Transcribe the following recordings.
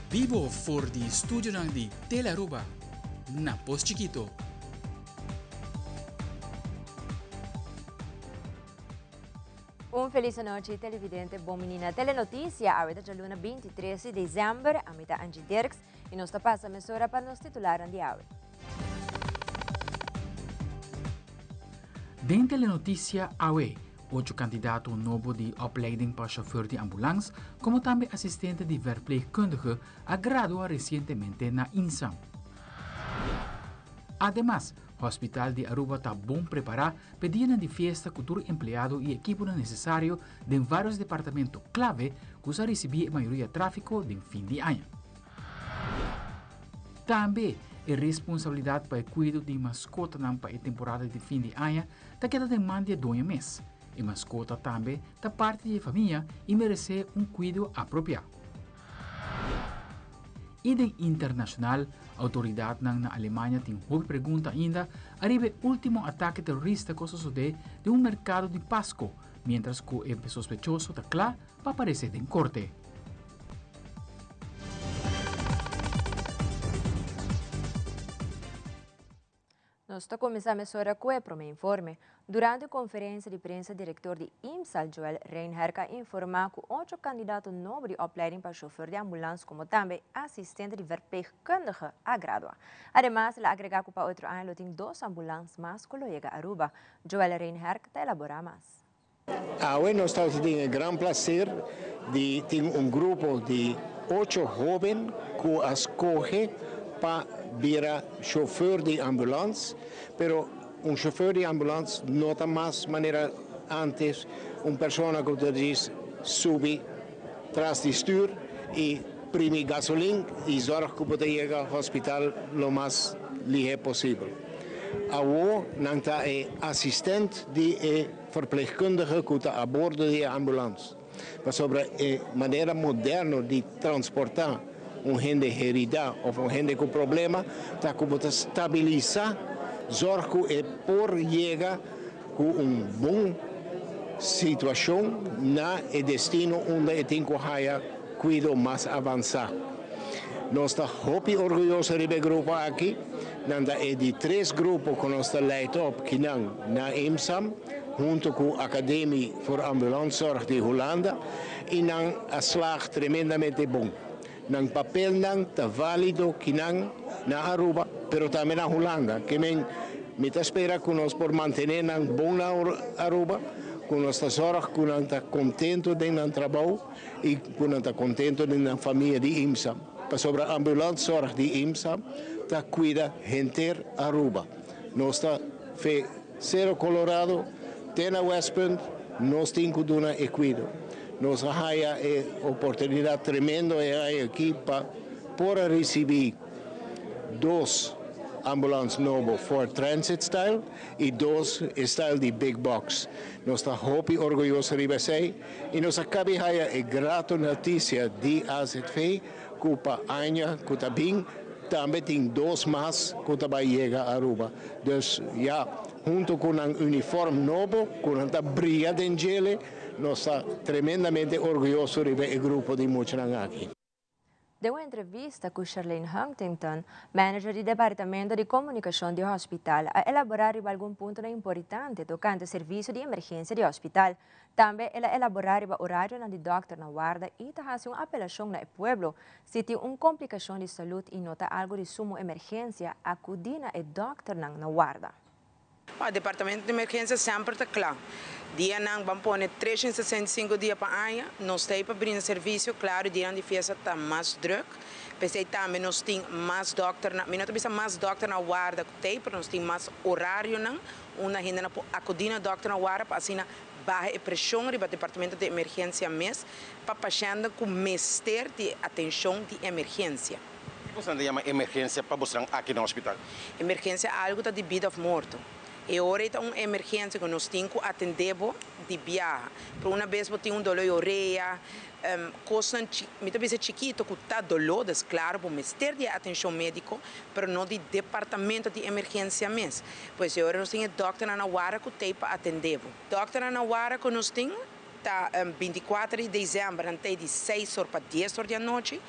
Bibo for di studionan di Telearuba na Pos Chikito. Un feliz anochi televidente, bon bini na Telenoticia. Awe ta djaluna 23 di december. Ami ta Angie Dirks y nos ta pasa mesora pa nos titularnan di awe. Den Telenoticia awe, ocho candidato nobo di opleiding pa chauffeur di ambulans como tambe asistente di verpleegkundige a gradua recientemente na INSA. Ademas, Hospital di Aruba ta bon prepara p'e dianan di fiesta cu tur empleado y ekiponan necesario den varios departamento clave cu sa ricibi e mayoria trafico den fin di aña. Tambe e responsabilidad pa e cuido di mascotanan pa e temporada di fin di aña ta keda den man di e doño mes. E mascota tambe ta parti di e famia y merece un cuido apropia. Y den internacional, autoridadnan na Alemania tin hopi pregunta ainda ariba e ultimo atake terorista cu a sosode den un mercado di Pasco, mientras cu e sospechoso ta cla pa aparece den corte. Nos ta kuminsá mesora ku e promé informe. Durante un konferensia di prensa direktor di IMSAL Joel Reinherk a informá ku ocho kandidato nobo di opleiding pa shofùr di ambulans komo tambe asistente di verpleegkundige a gradua. Ademas el a agregá ku pa otro aña lo tin dos ambulans mas ku lo yega Aruba. Joel Reinherk ta elaborá mas. Awe nos ta tin e gran placer di tin un grupo di ocho hoben cu a scoge pa bira chauffeur di ambulance, pero un chauffeur di ambulance no ta mas manera antes un persona cu ta djis subi tras di stuur y primi gasolin y zorg cu bo ta yega hospital lo mas lihe posibel. Awo nan ta e asistent di e verpleegkundige ku ta a bordo di e ambulans. Pasobra e manera moderno di transportá un hende heridá òf un hende ku problema ta ku bo ta stabilisá, zòrg ku e por yega ku un bon situashon na e destino unda e tin ku haya kuido mas avansá. Nos ta hopi orguyoso riba e grupo aki. Nan ta e di tres grupo ku nos ta leit op kinan na IMSAM hunto ku Academie voor Ambulancezorg di Hulanda i nan a slaag tremendamente bon. Nan papelnan ta válido kinan na Aruba pero tambe na Hulanda. Ke men mi ta spera ku nos por mantené nan bon na Aruba, ku nos ta zòrg ku nan ta kontento den nan trabou. I ku nan ta kontentu den nan famia di IMSA, pasobra ambulanszorg di IMSA ta kuida henter Aruba. Nos ta fe Cero Colorado te na Westpunt, nos tin ku duna e kuido. Nos a haya e oportunidat tremendo e aña aki pa por a risibí dos ambulans nobo Ford Transit style i dos e style di Big Box. Nos ta hopi orguyoso riba esei. I nos a kabi haya e grato notisia di AZV ku pa aña ku ta bin tambe tin dos mas ku ta bai yega Aruba. Dus ya, hunto ku nan uniform nobo ku nan ta bria den djele, nos ta tremendamente orguyoso riba e grupo di muchanan aki. Den un entrevista cu Sharlene Huntington, manager di Departamento di Comunicacion di Hospital, a elabora riba algun puntonan importante tocante servicio di emergencia di hospital. Tambe el a elabora riba orarionan di dokter na warda y ta haci un apelacion na e pueblo si tin un complicacion di salud y no ta algo di sumo emergencia, acudi na e dokternan na warda. Pa departamento di emergencia semper ta cla. Dianan ban pone 365 dia pa aña, nos ta ei pa brinda servicio, claro dianan di fiesta ta mas druk, p'esei tambe nos tin mas dokternan, mi no ta bisa mas dokter na warda cu ta ei, pero nos tin mas horarionan unda hendenan por acudi na dokter na warda pa asina baha e presion riba departamento di emergencia mes pa pashentnan cu mester di e atencion di emergencia. Ki boso nan ta yama emergensia pa bosonan aki na hospital? Emergensia algu ta di bida of morto. E ora ei ta un emergensia ku nos tin ku atendé bo di biaha. Pero una bes bo tin un doló di orea, kosnan mi ta bisa chikito ku ta doló, dus klaro bo mester di e atenshon médiko, pero no di departamento di emergensia mes. Pues e ora nos tin e dòkternan na wara ku t'ei pa atendé bo. Dòkternan na wara ku nos tin. Ta 24 di december nan ta di 6 or pa 10 or di anochi,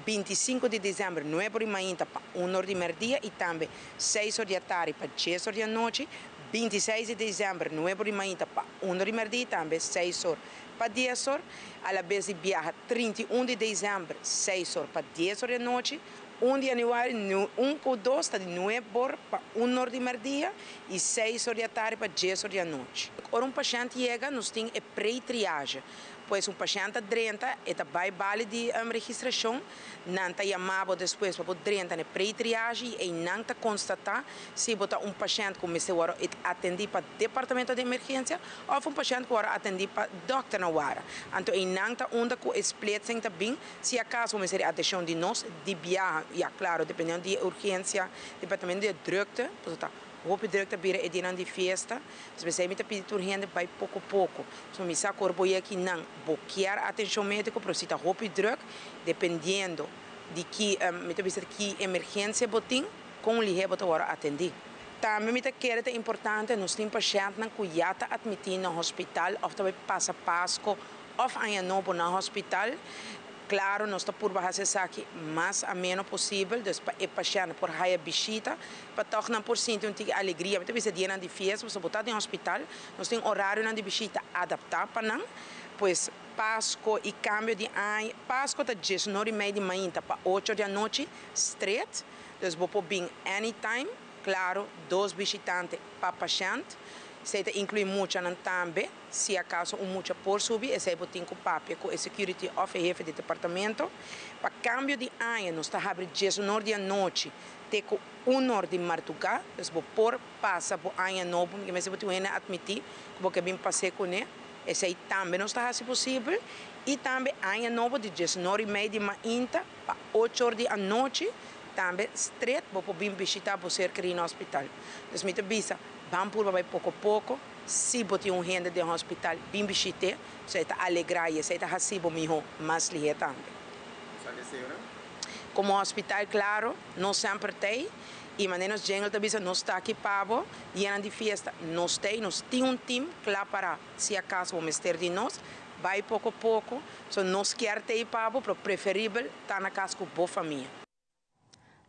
25 di december 9 or di mainta pa 1 or di merdia y tambe 6 or di atardi pa 10 or di anochi, 26 di december 9 or di mainta pa 1 or di merdia, tambe 6 or pa 10 or, alabes di biaha 31 di december 6 or pa 10 or di anochi, 1 di januari 1 cu 2 ta di 9 or pa 1 or di merdia y 6 or di atardi pa 10 or di anochi. Ora un pashent yega, nos tin e pre-triage. Pues un pashent drenta, e ta bay bali di registracion, nan ta yama bo despues pa drenta na pre-triage y nan ta constata si bo ta un pashent cu mester wordo atendi pa departamento di emergencia of un pashent cu wordo atendi pa dokter na warda. Anto, nan ta unda cu splitsing ta bin, si acaso mester atencion di nos, di biaha, ja, claro, dependiendo di urgencia, departamento di drukte, pues ta hopi drukte bira e dia di fiesta, dus mi ta pidi tur hende bay poco poco. So mi sa corpo aki nan bo kier atencion medico, pero si ta hopi druk, dependiendo di ki mi ta bisa ki emergencia bo tin, con lihe bo ta wordo atendi. Tambe mi ta kere ta importante, nos tin pashentnan cu ya ta admiti na hospital of tambe pasa Pasco of Aña Nobo na hospital. Claro, nos ta purba haci esaki mas ameno posibel, dus pa e pashent por haya bishita, pa toch nan por sinti un tiki alegria. Mi ta bisa dia di fiesta, bo ta den hospital, nos tin horario di bishita adapta pa nan, pues Pasco y cambio di aña, Pasco ta 19:30 di mainta pa 8 di anochi, straight, dus bo por bin anytime, claro, dos bishitante pa pashent, esey ta inclui mucha nan tambe, si acaso un mucha por subi, esey bo tin cu papia cu security of hefe di departamento. Pa cambio di aña, nos ta habri 10 or di anochi, te cu 1 or di marduga, dus bo por pasa bo aña nobo, cu mes bo tin admiti, cu bo bin pasa cune, esey tambe nos ta haci posibel, y tambe aña nobo di 10:30 di mainta pa 8 or di anochi, tambe straight, bo por bin bishita bo ser keri na hospital. Dus mi ta bisa, ban purba bay poco poco, si bo tin un hende den hospital, bin bishita, esey ta alegra y esey ta haci bo miho mas lihe tambe. Como hospital, claro, nos semper tin, y manera nos jingle ta bisa, nos ta aki pa bo, dia di fiesta, nos tin, nos tin un team cla pa, si acaso bo mester di nos, bay poco poco, so nos kier ta pa bo, pero preferibel ta na cas cu bo famia.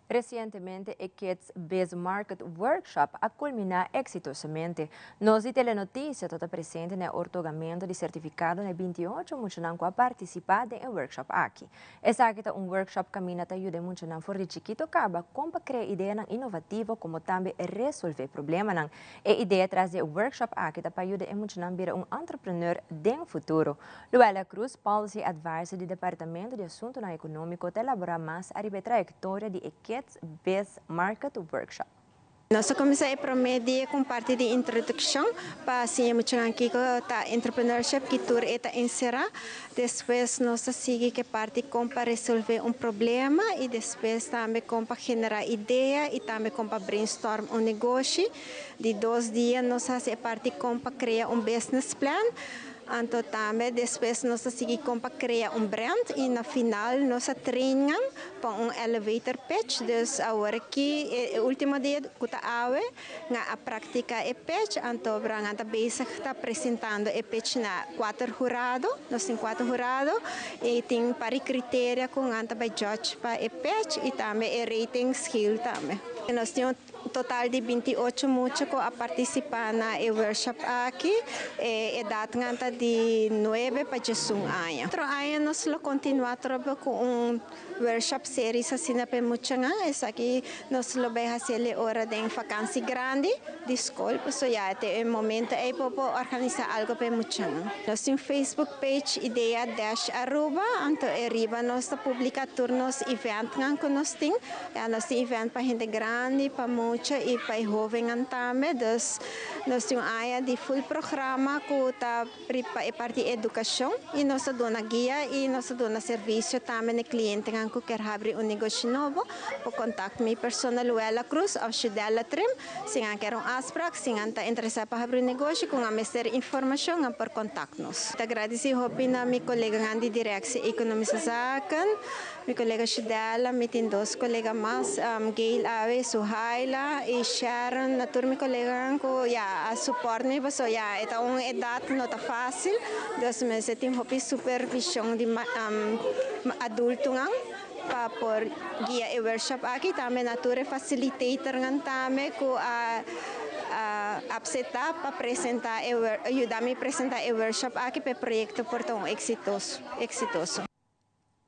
Recientemente, e Kids Biz Market Workshop a culmina exitosamente. Nos di Telenoticia tabata presente na otorgamento di certificado na 28 muchanan cu a participa den e workshop aki. Esaki ta un workshop caminda ta yuda muchanan for di chikito caba con pa crea idea inovativo como tambe resolve problema. E idea tras di e workshop aki ta pa yuda muchanan bira un entrepreneur den futuro. Luella Cruz, Policy Advisor di Departamento di Asunto Economico, ta elabora mas riba e trayectoria di Kids Biz Market Workshop. Nos a cuminsa e prome dia cu parti di introduccion pa siña mucha kico ta entrepreneurship, cu tur e ta encera. Despues nos a sigui cu parti con pa resolve un problema y despues tambe con pa genera idea y tambe con pa brainstorm un negoshi. Di 2 dia nos a haci parti con pa crea un business plan. Anto tambe despues nos a sigui con pa crea un brand y na final nos a train pa un elevator pitch. Dus awor aki e ultimo dia cu ta awe nan a practica e pitch, anto nan ta bezig ta presentando e pitch na cuater hurado, nos tin cuater hurado y tin par di criteria cu nan ta bay judge pa e pitch y tambe e rating scale tambe. Nos tin un total di 28 mucha cu a participa na e workshop aki, e edad ta di 9 pa 11 aña. Otro aña nos lo continua cu un workshop series asina pa mucha nan. Esaki nos lo bay haci ora di vakantie grandi di scol, so ja, e momento ey pa organisa algo pa mucha nan. Nos tin Facebook page Idea-Aruba, anto ariba nos ta publica tur nos event nan cu nos tin. Ja, nos tin event pa hende grandi, pa mucha y pa hoben tambe. Dus nos tin un aña di full programa cu ta pa parti educacion y nos ta duna guia y nos ta duna servicio tambe na cliente cu kier habri un negoshi nobo. Por contact mi persona Luella Cruz of Shidela Trim, si nan kier un afspraak, si nan ta interesa pa habri un negoshi, cu mester informacion, por contact nos. Ta gradici hopi na mi colega di Directie Economische Zaken, mi colega Shidela, mi tin dos colega mas, Gail Ave, Suhaila y Sharon, na tur mi colega cu ja. a support mi paso ya e ta un edat no ta fásil, dus mester tin hopi supervishon di adultonan pa por guia e workshop aki. Tambe na tur e facilitatornan tambe ku a akseptá pa presentá e yuda mi presentá e workshop aki pa e proyekto por ta un eksitoso eksitoso.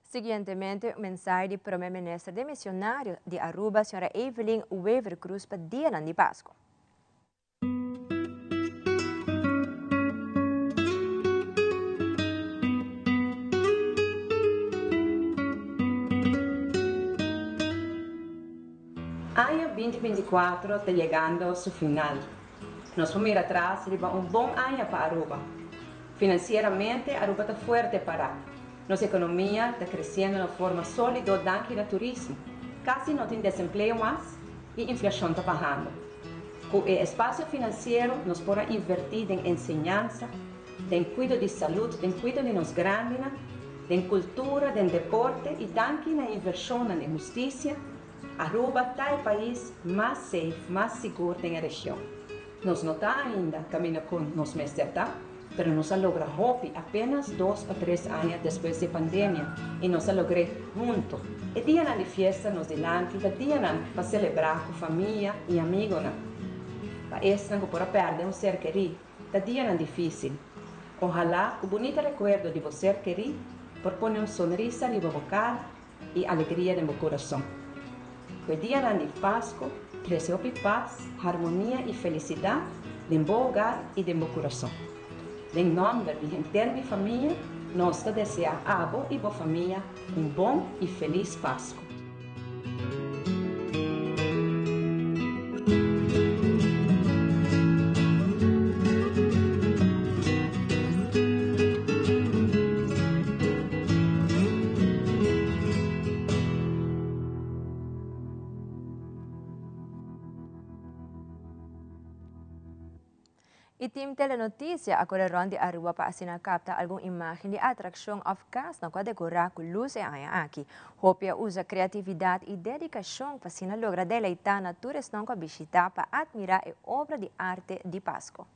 Siguientemente, un mensahe di Prome Minister Demisionario di Aruba, Sra. Evelyn Wever-Croes pa dianan di Pasco. Aña 2024 ta yegando su final. Nos por mira atras riba un bon aña pa Aruba. Financieramente, Aruba ta fuerte para. Nos economia ta creciendo na forma solido danki na turismo. Casi no tin desempleo mas y inflacion ta bahando. Cu e espacio financiero nos por a inverti den enseñansa, den cuido di salud, den cuido di nos grandinan, den cultura, den deporte y danki na inversionnan den husticia, Aruba ta e pais mas safe, mas sigur den e region. Nos no ta ainda caminda cu nos mester ta, pero nos a logra hopi apenas dos o tres aña despues di e pandemia y nos a logr'é hunto. E dianan di fiesta nos dilanti ta dianan pa celebra cu famia y amigonan. Pa esnan cu por a perde un ser kerí, ta dianan dificil. Ohala cu bunita recuerdo di bo ser kerí por pone un sonrisa riba bo cara y alegria den bo curason. Cu e dianan di Pasco trece hopi paz, harmonia y felicidad den bo hogar y den bo curason. Den nomber di henter mi famia, nos ta desea abo y bo famia un bon y feliz Pasco. E team Telenoticia a core rond di Aruba pa asina capta algun imagen di atraccion of casnan cu a decora cu luz e aña aki. Hopi a usa creatividad y dedicacion pa asina logra deleita na tur esnan cu a bishita pa admira e obra di arte di Pasco.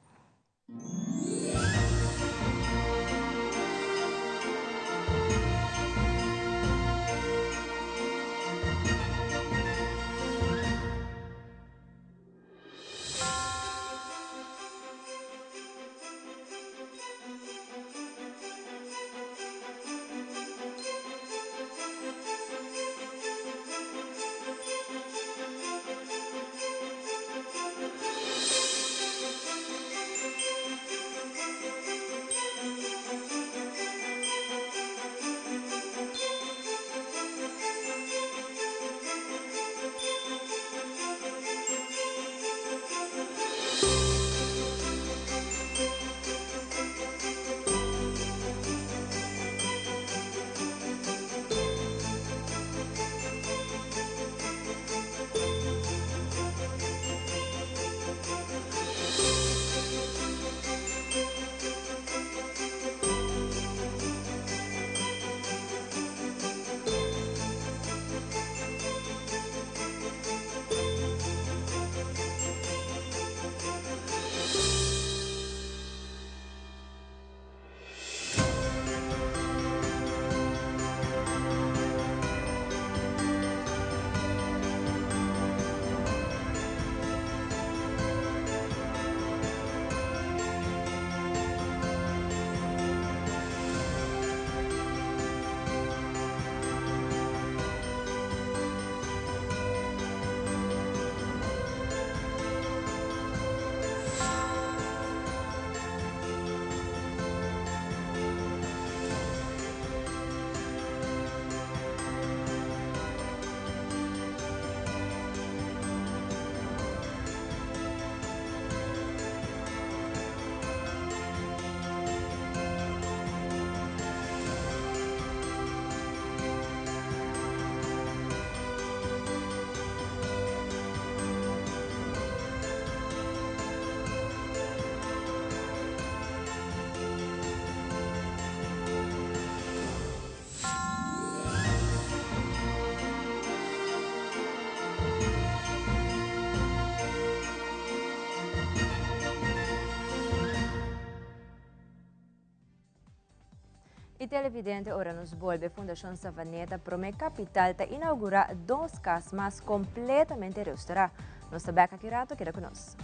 Y televidente, ora nos bolbe, Fundacion Savaneta Prome Capital ta inaugura dos cas mas completamente restaura. Nos ta back aki rato, keda cu nos.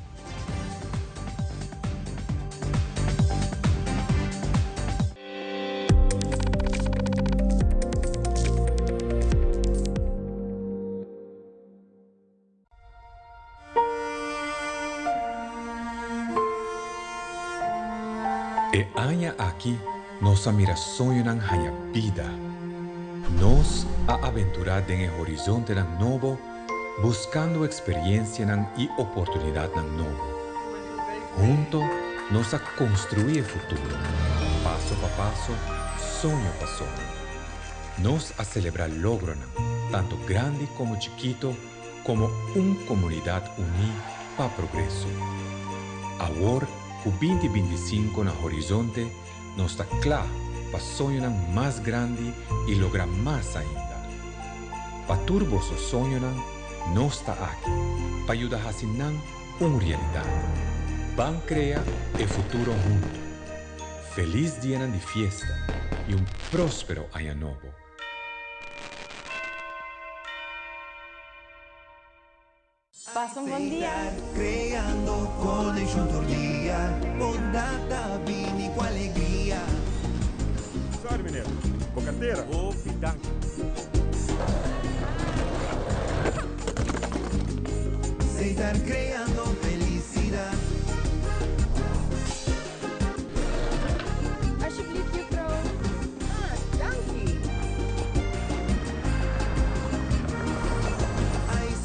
E aña aki nos a mira soñonan haña bida. Nos a aventurá den e horizontenan nobo buskando eksperiencianan i oportunidatnan nobo. Hunto nos a konstruí e futuro, paso pa paso, soño pa soño. Nos a selebrá logronan, tantu grandi komo chikito, komo un komunidat uní pa progreso. Awor ku 2025 na horizonte, nos ta kla pa soñonan mas grandi i logra mas ainda. Pa tur boso soñonan, nos ta aki pa yuda hasi nan un realidat. Ban krea e futuro huntu. Felis dianan di fiesta i un próspero aña nobo! Pasa un bon dia. Creando conexión tur dia, bondad ta bini cu alegria. Sorry meneer, bo cartera. Hopi danki. Setar creando felicidad. Alsjeblieft juffrouw. Ah, danki.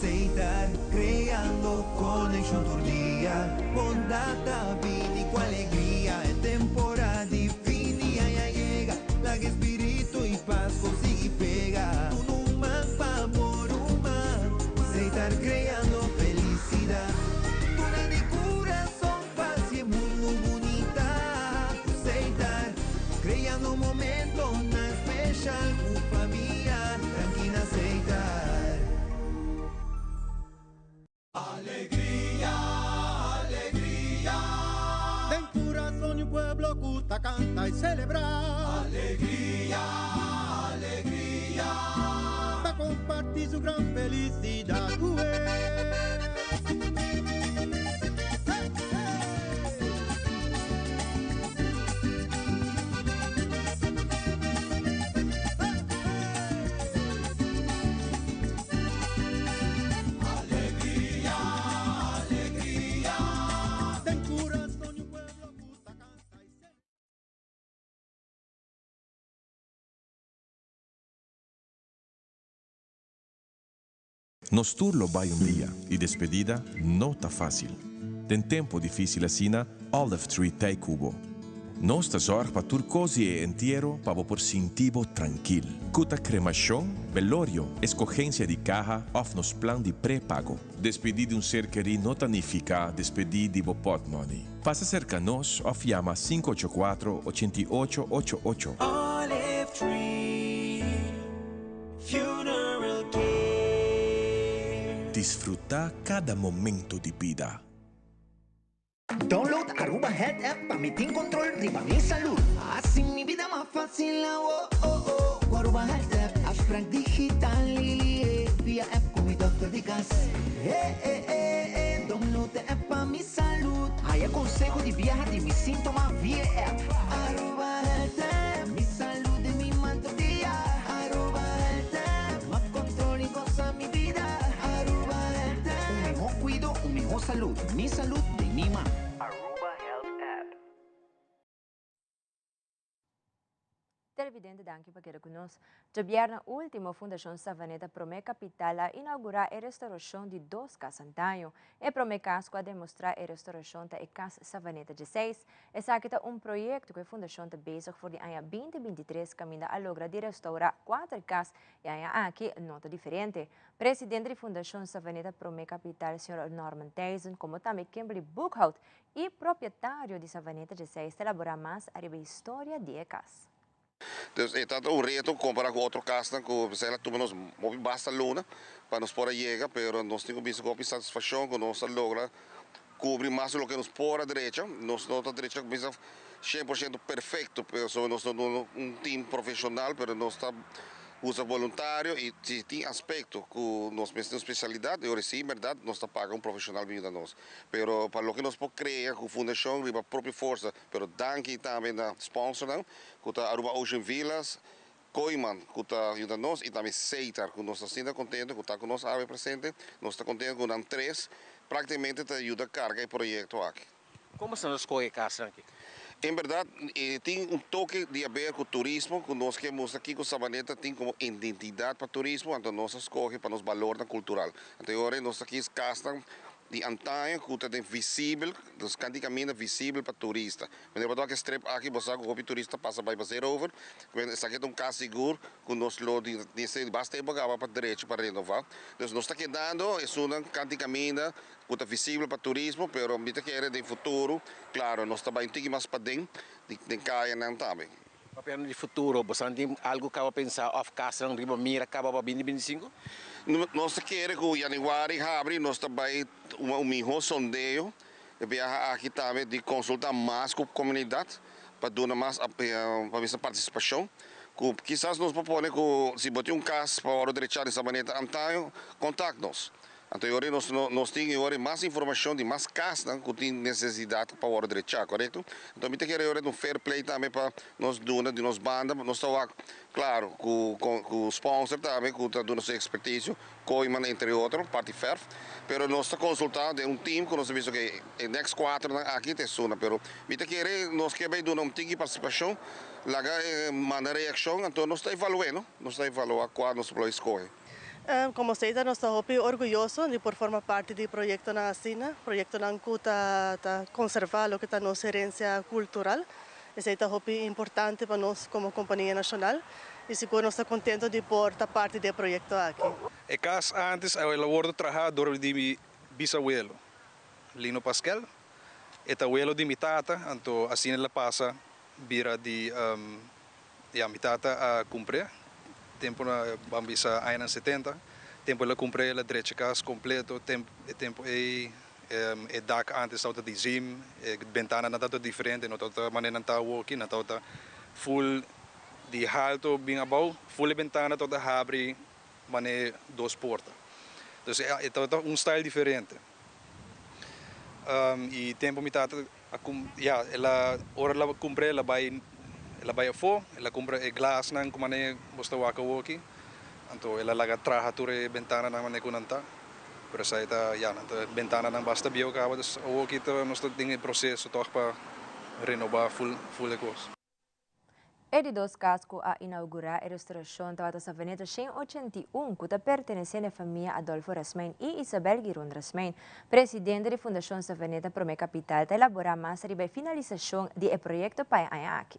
Setar creando conexión tur dia, bondad ta bini cu alegria. E temporada di fin di aña a yega, laga spirito y Pasco sigui pega. Duna un man pa bo ruman, Setar creando felicidad. Duna di curason pa haci mundo bunita. Setar creando momentonan special cu famia, danki na Setar. Alegria, alegria. Den curason di un pueblo cu ta canta y celebra. Alegria, alegria. Pa comparti su gran felicidad cu e. Alegria, alegria. Den curason di un pueblo cu ta canta y celebra. Nos tur lo bai un dia y despedida no ta facil. Den tempo dificil asina, Olive Tree t'ey cu bo. Nos ta zorg pa tur cos di e entiero pa bo por sinti bo trankil. Cu ta cremacion, belorio, escogencia di caha of nos plan di prepago. Despedi di un ser keri no ta nifica despedi di bo potmoney. Pasa cerca nos of yama 584 88 88. Olive Tree Funeral Care. Disfruta cada momento di bida. Download Aruba Health App pa mi tin control riba mi salud. Haci mi bida mas facil oh oh oh. Cu Aruba Health App, afspraak digital via app cu mi dokter di cas. Eh eh eh eh. Download e app pa mi salud. Haya conseho di biaha di mi sintoma via app. Aruba Health App, mi salud den mi man tur dia. Aruba Health App, mas control y goza mi bida. Aruba Health App. Un miho cuido, un miho salud. Mi salud den mi man. Aruba Health App. Televidente, danki pa keda cu nos. Djabierna ultimo Fundacion Savaneta Prome Capital a inaugura e restauracion di dos cas antaño. E prome cas cu a demostra e restauracion ta e Cas Savaneta 16. Esaki ta un proyecto cu e fundacion ta bezig for di aña 2023 caminda a logra di restaura cuater cas y aña aki no ta diferente. Presidente di Fundacion Savaneta Prome Capital señor Norman Thijssen como tambe Kimberly Boekhout y propietario di Savaneta 16 ta elabora mas ariba e historia di e cas. Dus e ta un reto compara cu otro casnan cu esei a tuma nos hopi basta luna pa nos por a yega, pero nos tin cu bisa cu hopi satisfaccion cu nos a logra cubri mas di loke nos por a drecha. Nos no ta drecha bisa 100% perfecto, pero nos no un team profesional, pero nos ta usa voluntario y si tin aspecto cu nos mester especialidad, awor si, berdad, nos ta paga un profesional pa yuda nos. Pero pa loke nos por crea cu fundacion riba propio forsa, pero danki tambe na sponsor, cu ta Aruba Ocean Villas, Kooyman, cu ta yuda nos, y tambe Seitar, cu nos ta asina contento, cu ta cu nos awe presente, nos ta contento cu nan tres, practicamente ta yuda carga e proyecto aki. Con boso a scoge e cas aki? En berdad, tin un toke di haber cu turismo, cu nos kier mustra aki cu Savaneta tin como identidad pa turismo, anto nos a scoge pa nos balor cultural. Anto awor nos aki cas di antaño cu ta visibel, dus practicamente visibel pa turista. Wanneer bo strip aki, bo sa cu turista pasa bay pasa over, esaki ta un cas sigur, cu nos lo di di basta tempo caba pa drecha pa renova. Dus nos ta kedando, e un practicamente cu ta visibel pa turismo, pero mi ta kere den futuro, claro, nos tambe tin mas paden, di caya nan tambe. Papiando di futuro, bo tin algo caba pensa of cas riba mira caba pa 2025? Nos kier cu januari habri, nos tambe un miho sondeo, y biaha aki tambe di consulta mas cu e comunidad, pa duna mas pa e participacion. Cu kisas nos propone cu si bo tin un cas pa wordo drecha di Savaneta antaño, contact nos. Anto, awor nos tin awor mas informacion di mas cas cu tin necesidad pa wordo drecha, corecto? Anto, mi kier awor un fair play tambe pa nos duna di nos banda, nos ta claro, cu sponsor tambe, cu ta duna su expertise, Kooyman, entre otro, parti verf, pero nos ta consultando un team cu nos a bisa cu e next 4 aki ta suna, pero mi ta kere nos kier bay duna un tiki participacion, laga manda reaccion, anto nos ta evaluando, nos ta evalua cual nos por scoge. Como SEITA, nos ta orguyoso di por forma parti di proyecto nan asina, proyecto nan cu ta conserva loke ta nos herencia cultural. Esey ta importante pa nos como compania nacional y sigur nos ta contento di por ta parti di e proyecto aki. E cas antes el a wordo traha door di mi bisabuelo, Lino Pascal. E ta abuelo di mi tata, anto asina el a pasa bira di ja, mi tata a cumpra. Tempo na ban bisa aña 70, tempo el a cumpra, el a drecha cas completo, tempo tempo e dak antes tabata di zim, e bentana nan tabata diferente, no tabata manera nan ta aki, nan tabata full di halto bin abou, full e bentana tabata habri mane dos porta. Dus e tabata un style diferente. Y tempo mi tata ja, el a ora el a cumpra, el a bay afo, el a cumpra e glas nan como mane bo ta wak aki. Anto el a laga traha tur e bentana nan mane cu nan ta. Pero esey ta, ja, anto bentana nan basta bieu caba, dus aki ta nos ta den proceso toch pa renoba full full e cos. E di dos cas cu a inaugura e restauracion tabata Savaneta 181, cu ta pertenece na famia Adolfo Rasmijn y Isabel Giron Rasmijn. Presidente di Fundacion Savaneta Prome Capital ta elabora mas riba e finalisacion di e proyecto pa aki.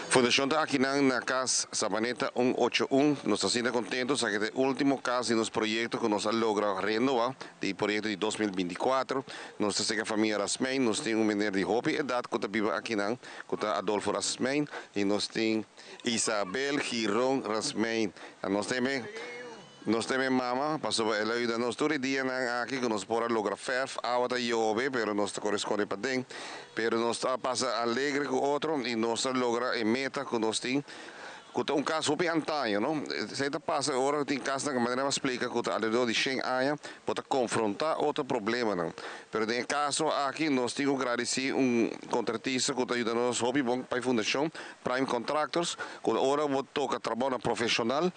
Fundacion ta aki na cas Savaneta 181. Nos ta asina contento, cu e ultimo cas di nos proyecto cu nos a logra renova, di proyecto di 2024. Nos ta e famia Rasmijn, nos tin un meneer di hopi edad cu ta biba aki nan, cu ta Adolfo Rasmijn, y nos tin Isabel Giron Rasmijn. Nos tin mama, paso el a yuda nos tur dia nan aki cu nos por a logra verf, awa ta yobe, pero nos ta corresponde pa den. Pero nos ta pasa alegre cu otro y nos a logra e meta cu nos tin. Cu un cas hopi antaño, no? Esey ta pasa ora tin cas na manera splica cu alrededor di 100 aña, por confronta otro problema, no? Pero den caso aki nos tin cu gradici un contratista cu ta yuda nos hopi bon pa fundacion, Prime Contractors, cu ora bo toca trabou profesional,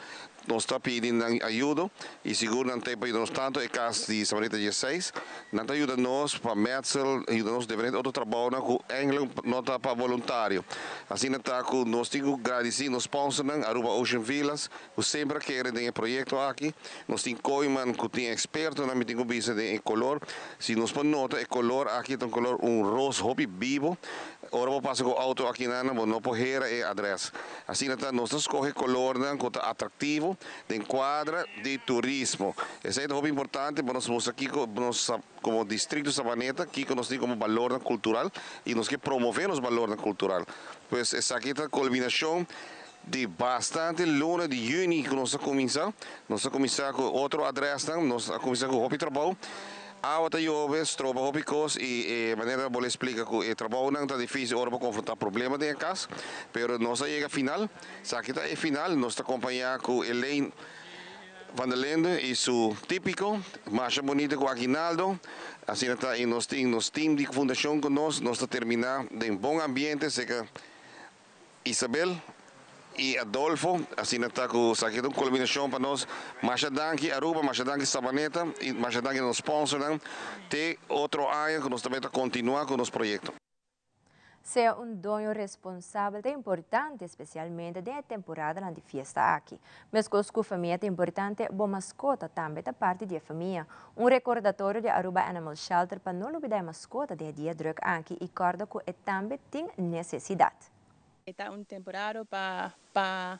nos ta pidiendo ayuda y sigur nan ta yuda nos tanto e cas di Savaneta 16, nan ta yuda nos pa metsel, yuda nos diferente otro trabou cu eigenlijk no ta pa voluntario. Asina ta cu nos tin cu gradici nos sponsor Aruba Ocean Villas, cu semper a kere den e proyecto aki, nos tin Kooyman cu tin experto na mi tin bisa den color, si nos por nota e color aki ta un color un roos hopi bibo, ora bo pasa cu auto aki nan bo no por hera e adres. Asina ta nos scoge color nan cu ta atractivo den cuadra di turismo. Esey ta hopi importante pa nos mustra aki nos como distrito Savaneta, aki nos tin como balor cultural y nos kier promove nos balor cultural. Pues esaki ta e culminacion di bastante luna di juni cu nos a cuminsa. Nos a cuminsa cu otro adres, nos a cuminsa cu hopi trabou. Awa ta yobe, stroba hopi kos i e manera bo lo splika ku e trabounan ta difísil ora bo konfrontá problema den e kas, pero nos a yega final. Esaki ta e final, nos ta kompañá ku Elaine van der Linde i su típiko, masha bunita ku aguinaldo. Asina ta i nos tin nos team di fundashon ku nos, nos ta terminá den bon ambiente serka Isabel y Adolfo, asina ta cu esaki ta un culminacion pa nos. Masha danki Aruba, masha danki Sabaneta y masha danki na nos sponsornan. Te otro aña cu nos tambe ta continua cu nos proyecto. Sea un doño responsabel ta importante, especialmente den e temporadanan di fiesta aki. Mescos cu famia ta importante, bo mascota tambe ta parti di e famia. Un recordatorio di Aruba Animal Shelter pa no lubida e mascota den e dia druk aki y corda cu e tambe tin necesidad. E ta un temporada pa pa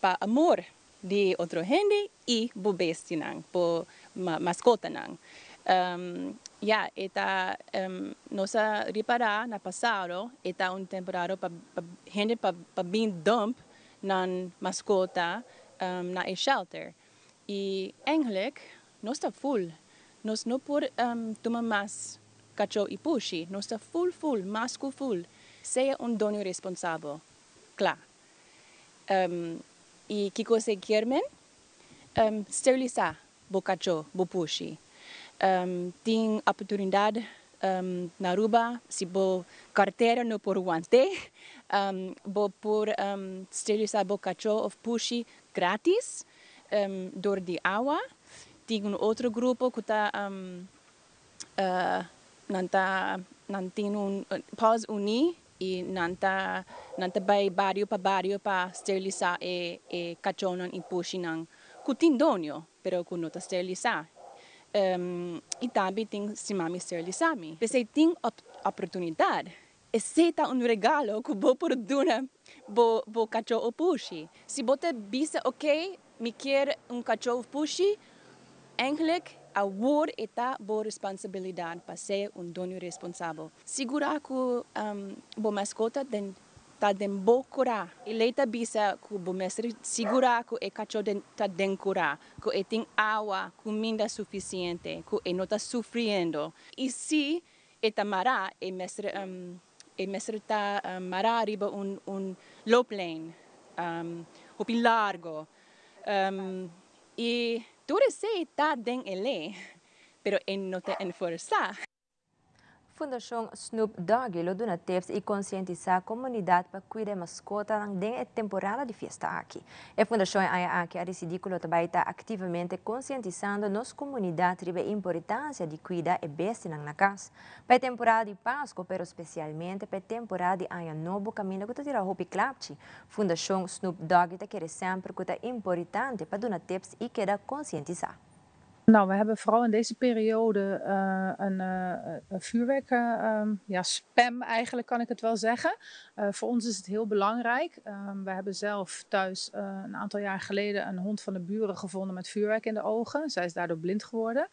pa amor di otro hende y bo bestianan, bo mascotanan. Ya, e ta nos a ripara na pasado e ta un temporada pa pa hende pa pa bin dump nan mascota na e shelter. Y eigenlijk nos ta full, nos no por tuma mas Kachó i pushi, nos ta full full, mas ku full. Sea un doño responsabel. Kla. I kiko esei kier men? Sterilisá bo kachó, bo pushi. Tin oportunidat na Aruba, si bo kartera no por want'é, bo por sterilisá bo kachó òf pushi grátis dor di awa. Tin un otro grupo ku ta Nan ta nan tin un Paws Uní i nan ta nan ta bai bario pa bario pa sterilisá e e kachónan i pushinan ku tin doño pero ku no ta sterilisá. I tambe tin Stima Mi Sterilisá Mi. P'esei tin oportunidat. Esei ta un regalo ku bo por duna bo bo kachó o pushi. Si bo ta bisa oke mi kier un kachó of pushi, eigenlijk awor e ta bo responsabilidat pa sea un doño responsabel. Sigurá ku bo maskota den ta den bo kurá. E lei ta bisa ku bo mester sigurá ku e kachó den ta den kurá, ku e tin awa, kuminda sufisiente, ku e no ta sufriendo. I si E ta mará, e mester e mester ta mará riba un un looplijn hopi largo. I tur esei ta den e lei, pero e no ta enforsá. Fundashon Snoop Doggy lo duna tips i konsientisá komunidat pa kuida e maskotanan den e temporada di fiesta aki. E fundashon e aña aki a disidí ku lo ta bai ta aktivamente konsientisando nos komunidat riba e importansia di kuida e bestianan na kas. Pa e temporada di Pasko, pero spesialmente pa e temporada di Aña Nobo kaminda ku ta tira hopi klapchi, Fundashon Snoop Doggy ta kere semper ku ta importante pa duna tips i keda konsientisá. Nou, we hebben vooral in deze periode een vuurwerk, ja, spam eigenlijk kan ik het wel zeggen. Voor ons is het heel belangrijk. We hebben zelf thuis een aantal jaar geleden een hond van de buren gevonden met vuurwerk in de ogen. Zij is daardoor blind geworden.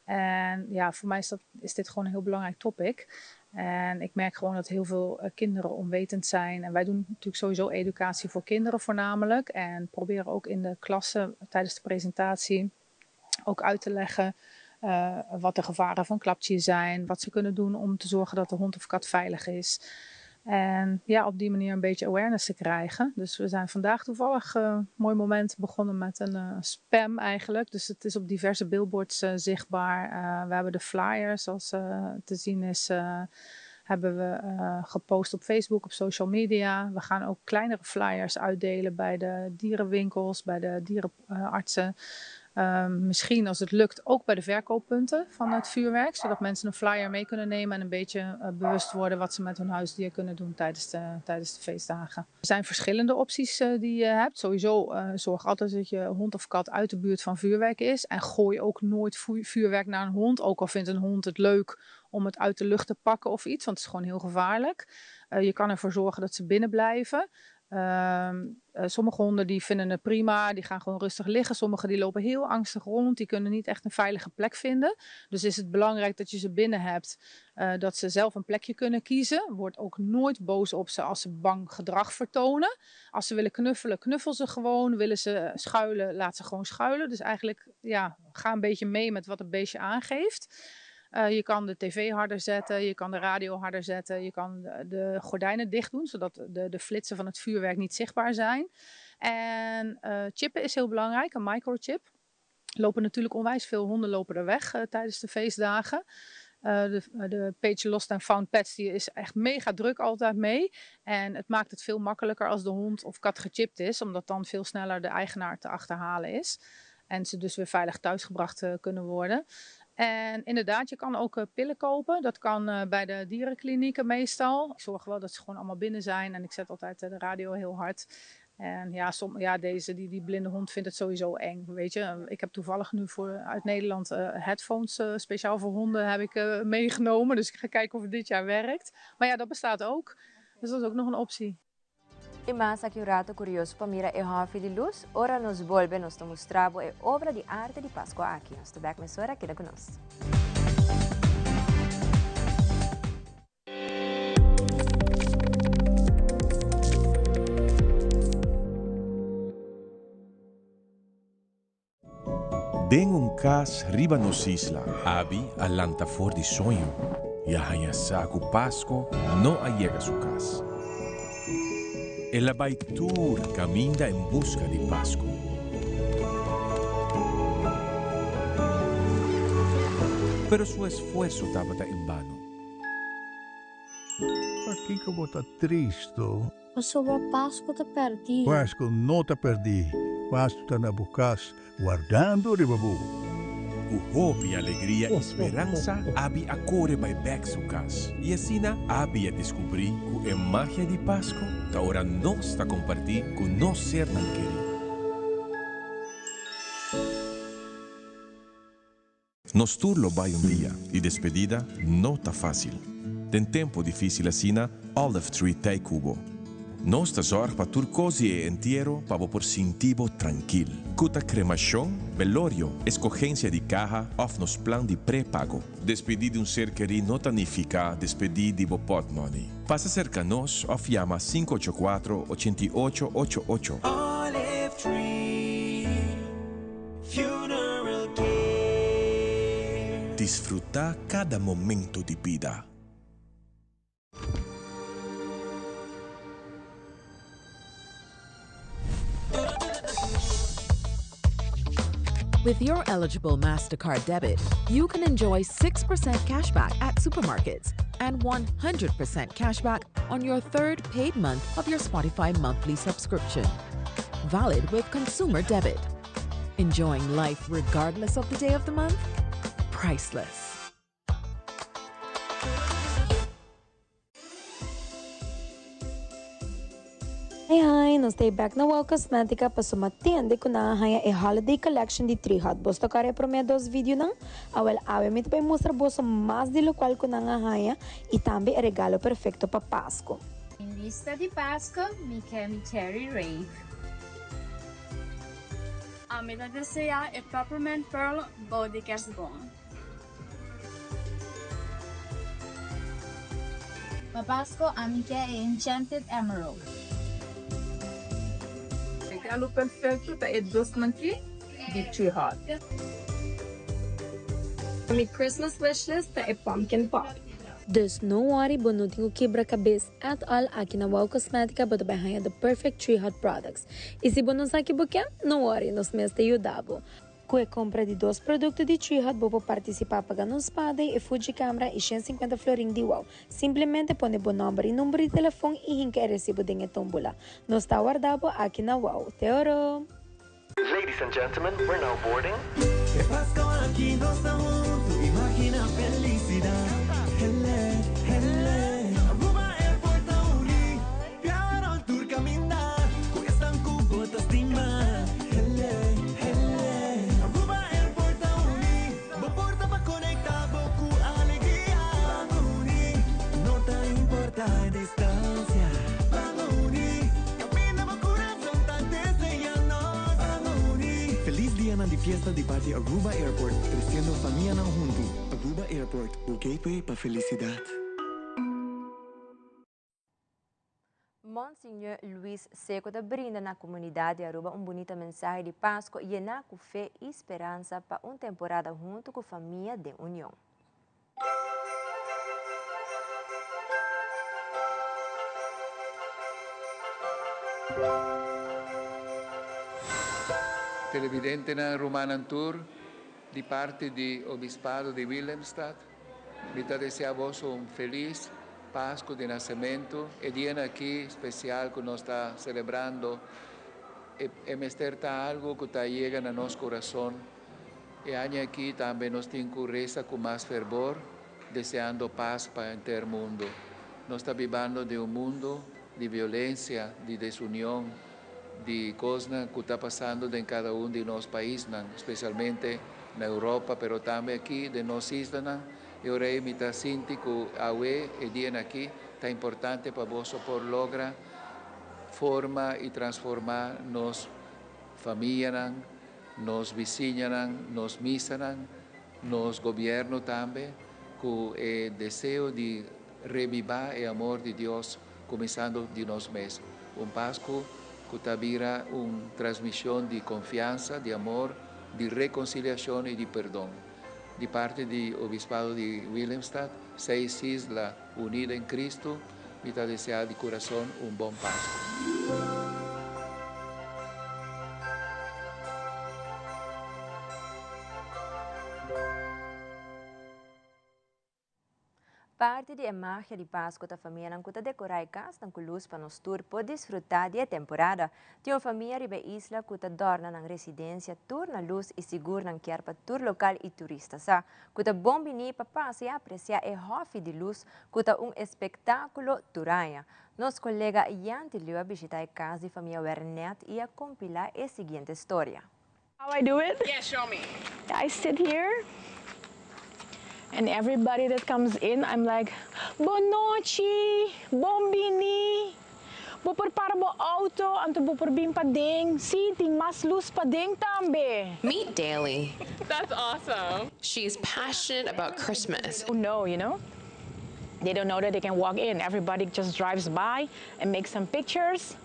En ja, voor mij is, dat, is dit gewoon een heel belangrijk topic. En ik merk gewoon dat heel veel kinderen onwetend zijn. En wij doen natuurlijk sowieso educatie voor kinderen voornamelijk. En proberen ook in de klassen tijdens de presentatie ook uit te leggen wat de gevaren van klapje zijn. Wat ze kunnen doen om te zorgen dat de hond of kat veilig is. En ja, op die manier een beetje awareness te krijgen. Dus we zijn vandaag toevallig een mooi moment begonnen met een spam eigenlijk. Dus het is op diverse billboards zichtbaar. We hebben de flyers, zoals te zien is, hebben we gepost op Facebook, op social media. We gaan ook kleinere flyers uitdelen bij de dierenwinkels, bij de dierenartsen. Misschien als het lukt ook bij de verkooppunten van het vuurwerk. Zodat mensen een flyer mee kunnen nemen en een beetje bewust worden wat ze met hun huisdier kunnen doen tijdens de feestdagen. Er zijn verschillende opties die je hebt. Sowieso zorg altijd dat je hond of kat uit de buurt van vuurwerk is. En gooi ook nooit vuurwerk naar een hond. Ook al vindt een hond het leuk om het uit de lucht te pakken of iets. Want het is gewoon heel gevaarlijk. Je kan ervoor zorgen dat ze binnen blijven. Sommige honden die vinden het prima, die gaan gewoon rustig liggen. Sommige die lopen heel angstig rond, die kunnen niet echt een veilige plek vinden. Dus is het belangrijk dat je ze binnen hebt, dat ze zelf een plekje kunnen kiezen. Word ook nooit boos op ze als ze bang gedrag vertonen. Als ze willen knuffelen, knuffel ze gewoon. Willen ze schuilen, laat ze gewoon schuilen. Dus eigenlijk, ja, ga een beetje mee met wat het beestje aangeeft. Je kan de tv harder zetten, je kan de radio harder zetten, je kan de gordijnen dicht doen, zodat de flitsen van het vuurwerk niet zichtbaar zijn. En chippen is heel belangrijk, een microchip. Lopen natuurlijk onwijs veel honden lopen er weg tijdens de feestdagen. De page Lost and Found Pets die is echt mega druk altijd mee. En het maakt het veel makkelijker als de hond of kat gechipt is, omdat dan veel sneller de eigenaar te achterhalen is. En ze dus weer veilig thuisgebracht kunnen worden. En inderdaad, je kan ook pillen kopen. Dat kan bij de dierenklinieken meestal. Ik zorg wel dat ze gewoon allemaal binnen zijn. En ik zet altijd de radio heel hard. En ja, deze, die blinde hond vindt het sowieso eng, weet je. Ik heb toevallig nu uit Nederland headphones speciaal voor honden heb ik meegenomen. Dus ik ga kijken of het dit jaar werkt. Maar ja, dat bestaat ook. Dus dat is ook nog een optie. Y mas aki un rato curioso pa mira e hofi di luz, ora nos bolbe nos ta mustra bo e obra di arte di Pascua aki. Nos ta bek mesora, keda cu nos. Den un kas riba nos isla. Abi a lanta for di soño i a haña sa ku Pasko no a yega su kas. El a bai tur kaminda en buska di Pasko. Pero su esfuerso tabata en bano. Pakiko bo ta tristo? Pasobra Pasku ta pèrdí. Pasku no ta pèrdí. Pasku ta na bo kas, wardando riba bo. Ku hopi alegria i speransa, Abi a kore bai bèk su kas. I asina Abi a deskubrí ku e magia di Pasku ta ora nos ta kompartí ku nos sernan kerí. Nos tur lo bai un dia y despedida no ta facil. Den tempo dificil asina, Olive Tree t'ey cu bo. Nos ta zorg pa tur cos di e entiero pa bo por sinti bo trankil. Cu ta cremacion, belorio, escogencia di caha of nos plan di prepago. Despedi di un ser keri no ta nifica despedi di bo potmoney. Pasa cerca nos of yama 584 88 88. Olive Tree Funeral Care. Disfruta cada momento di bida. With your eligible MasterCard debit, you can enjoy 6% cashback at supermarkets and 100% cashback on your third paid month of your Spotify monthly subscription. Valid with consumer debit. Enjoying life regardless of the day of the month? Priceless. Hi hi, nos ta bek na Wow Cosmetica paso m'a tende cu nan a haya e holiday collection di Tree Hut. Boso ta kore e prome dos videonan? Awel awe mi ta bay mustra boso mas di locual cu nan a haya y tambe e regalo perfecto pa Pasco. En bista di Pasco, mi ke mi Cherry Rave. Ami ta desea e Peppermint Pearl bou di kerstboom. Pa Pasco ami ke e Enchanted Emerald. Regalo perfecto ta e dosnan ki di Tree Hut. Mi Christmas wishlist ta e pumpkin pop. Dus no worry bo no tin cu kibra cabes at all aki na Wow Cosmetica bo ta bay haya the perfect Tree Hut products. Y si bo no sa ki bo ke, no worry nos mes ta yuda bo. Cu e compra di dos producto di Tree Hut bo por participa pa gana un spa day, e Fuji camera y 150 florin di Wow. Simplemente pone bo nomber y number di telefon y hinca e recibo den e tombola. Nos ta warda bo aki na Wow. Te oro! Ladies and gentlemen, we're now boarding. E Pasco aki nos ta hunto, imagina felicidad. Hele, hele. Aruba Airport ta uni, viaha tur caminda, cu esnan cu bo ta stima. Hele, hele. Aruba Airport ta uni, bo porta pa conecta bo cu alegria. Ban uni, no ta importa e distancia. Ban uni, caminda. Dianan di fiesta di parti Aruba Airport, treciendo famianan hunto. Aruba Airport, bo gateway pa felicidad. Monsignor Luis Seco ta brinda na comunidad di Aruba un bunita mensahe di Pasco yena cu fe y speransa pa un temporada hunto cu famia den union. Televidentenan rumannan tur, di parti di Obispado di Willemstad, mi ta desea boso un felis Pasku di Nasementu. E dianan aki spesial ku nos ta selebrando, e mester ta algu ku ta yega na nos kurason. E aña aki tambe nos tin ku resa ku mas ferbor, deseando pas pa henter mundu. Nos ta bibando den un mundu di violensia, di desunion, di kosnan ku ta pasando den kada un di nos paisnan, spesialmente na Europa, pero tambe aki den nos islanan. E ora ei mi ta sinti ku awe, e dianan aki, ta importante pa boso por logra forma i transformá nos famianan, nos bisiñanan, nos misanan, nos gobierno tambe, cu e deseo di rebiba e amor di Dios cuminsando di nos mes. Un Pascu cu ta bira un transmision di confiansa, di amor, di reconciliacion y di perdon. Di parti di Obispado di Willemstad, seis isla unida en Cristo, mi ta desea di curason un bon Pascu. Parti di e magia di Pasco ta famianan cu ta decora e casnan cu luz pa nos tur por disfruta di e temporada. Tin un famia riba e isla cu ta dorna nan residencia tur na luz y sigur nan kier pa tur local y turista sa cu ta bon bini pa pasa y aprecia e hofi di luz cu ta un espectaculo tur aña. Nos colega Yanti Liu a bishita e cas di famia Wernet y a compila e siguiente storia. How I do it? Yeah, show me. I sit here and everybody that comes in, I'm like, Bon nochi, bon bini. Bo por para bo auto, anto bo por bin paden. Si, tin mas luz paden tambe. Meet Daly. That's awesome. She's passionate about Christmas. No, you know? They don't know that they can walk in. Everybody just drives by and makes some pictures.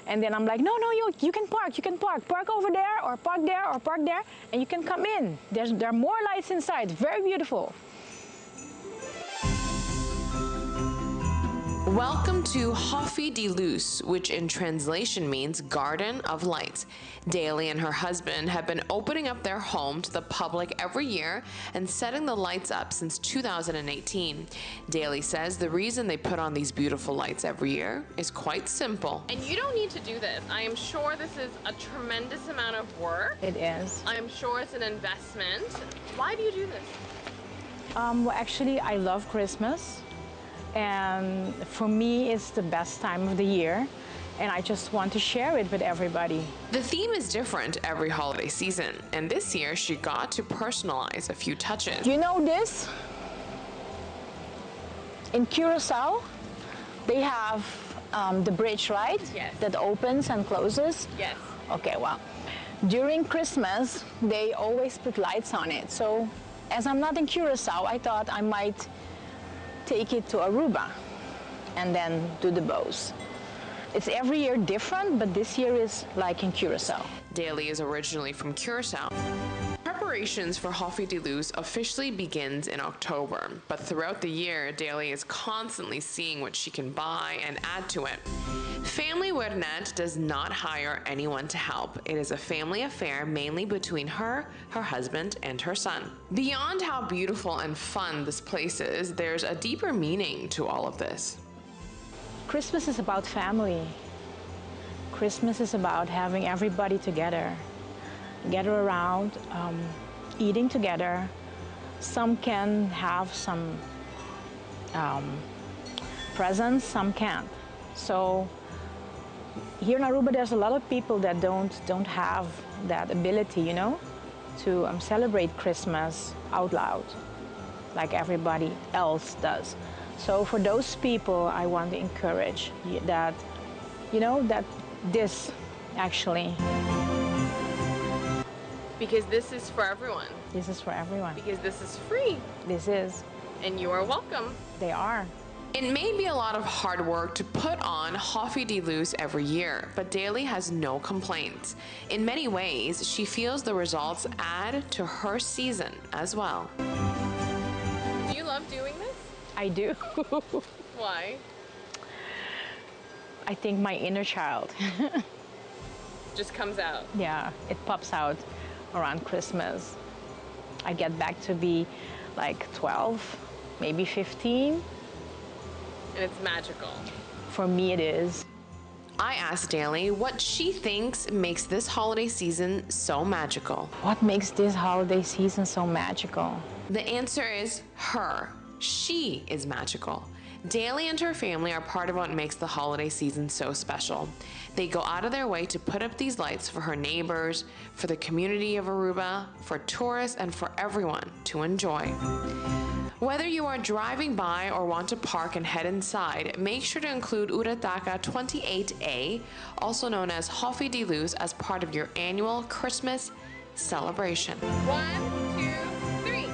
And then I'm like, no, no, you, you can park, you can park. Park over there or park there or park there, and you can come in. There's, there are more lights inside. Very beautiful. Welcome to Hofi di Luz, which in translation means Garden of Lights. Daly and her husband have been opening up their home to the public every year and setting the lights up since 2018. Daly says the reason they put on these beautiful lights every year is quite simple. And you don't need to do this. I am sure this is a tremendous amount of work. It is. I'm sure it's an investment. Why do you do this? Um, well, actually, I love Christmas. And for me, it's the best time of the year. And I just want to share it with everybody. The theme is different every holiday season. And this year, she got to personalize a few touches. You know this? In Curacao, they have um, the bridge, right? Yes. That opens and closes? Yes. Okay, well, during Christmas, they always put lights on it. So as I'm not in Curacao, I thought I might take it to Aruba and then do the bows. It's every year different, but this year is like in Curacao. Daly is originally from Curacao. Preparations for Hofi de Luz officially begins in October, but throughout the year, Daly is constantly seeing what she can buy and add to it. Family Wernet does not hire anyone to help. It is a family affair mainly between her, her husband, and her son. Beyond how beautiful and fun this place is, there's a deeper meaning to all of this. Christmas is about family. Christmas is about having everybody together, gather around, um, eating together. Some can have some um, presents, some can't. So here in Aruba, there's a lot of people that don't, don't have that ability, you know, to um, celebrate Christmas out loud, like everybody else does. So for those people, I want to encourage that, you know, that this actually Because this is for everyone. This is for everyone. Because this is free. This is. And you are welcome. They are. It may be a lot of hard work to put on Hofi di Luz every year, but Daly has no complaints. In many ways, she feels the results add to her season as well. Do you love doing this? I do. Why? I think my inner child just comes out. Yeah, it pops out around Christmas. I get back to be like 12, maybe 15. And it's magical. For me, it is. I asked Daly what she thinks makes this holiday season so magical. What makes this holiday season so magical? The answer is her. She is magical. Daly and her family are part of what makes the holiday season so special. They go out of their way to put up these lights for her neighbors, for the community of Aruba, for tourists, and for everyone to enjoy. Whether you are driving by or want to park and head inside, make sure to include Urataka 28A, also known as Hofi de Luz, as part of your annual Christmas celebration. One, two, three.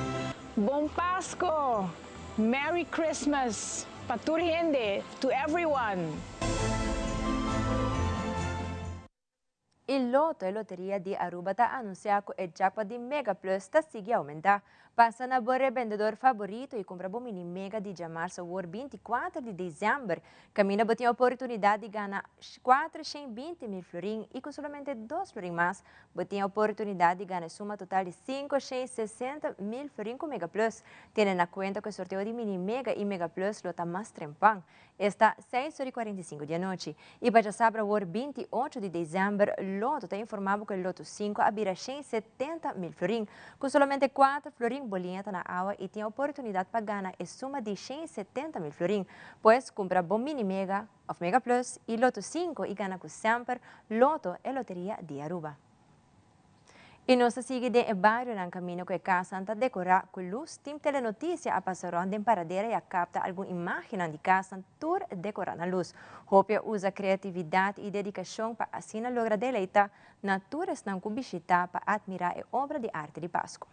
Bon Pasco! Merry Christmas! Pa tur hende, to everyone! E Lotto e Loteria di Aruba ta anuncia cu e jackpot di Mega Plus ta sigui aumenta. Pasa na bo rebendedor favorito y cumpra bo mini mega di diamars awor 24 di december. Caminda bo tin oportunidad di gana 420 mil florin y cu solamente 2 florin mas bo tin oportunidad di gana e suma total di 560 mil florin cu Mega Plus. Tene na cuenta cu e sorteo di mini mega y Mega Plus lo ta mas trempan. Esta seis ora y 45 di anochi. Y pa djasabra awor 28 di december, Lotto ta informa bo cu e Lotto 5 a bira 170 mil florin. Cu solamente 4 florin bo liña ta na awa y tin oportunidad pa gana e suma di 170 mil florin. Pues cumpra bo mini mega of mega plus y Lotto 5 y gana cu semper Lotto e loteria di Aruba. Y nos ta sigui den e barionan camino cu e casnan ta decora cu luz. Team Telenoticia a pasa rond den Paradera y a capta algun imagennan di casnan tur decora na luz. Hopi a usa creatividad y dedicacion pa asina logra deleita na tur esnan cu bishita pa admira e obra di arte di Pasco.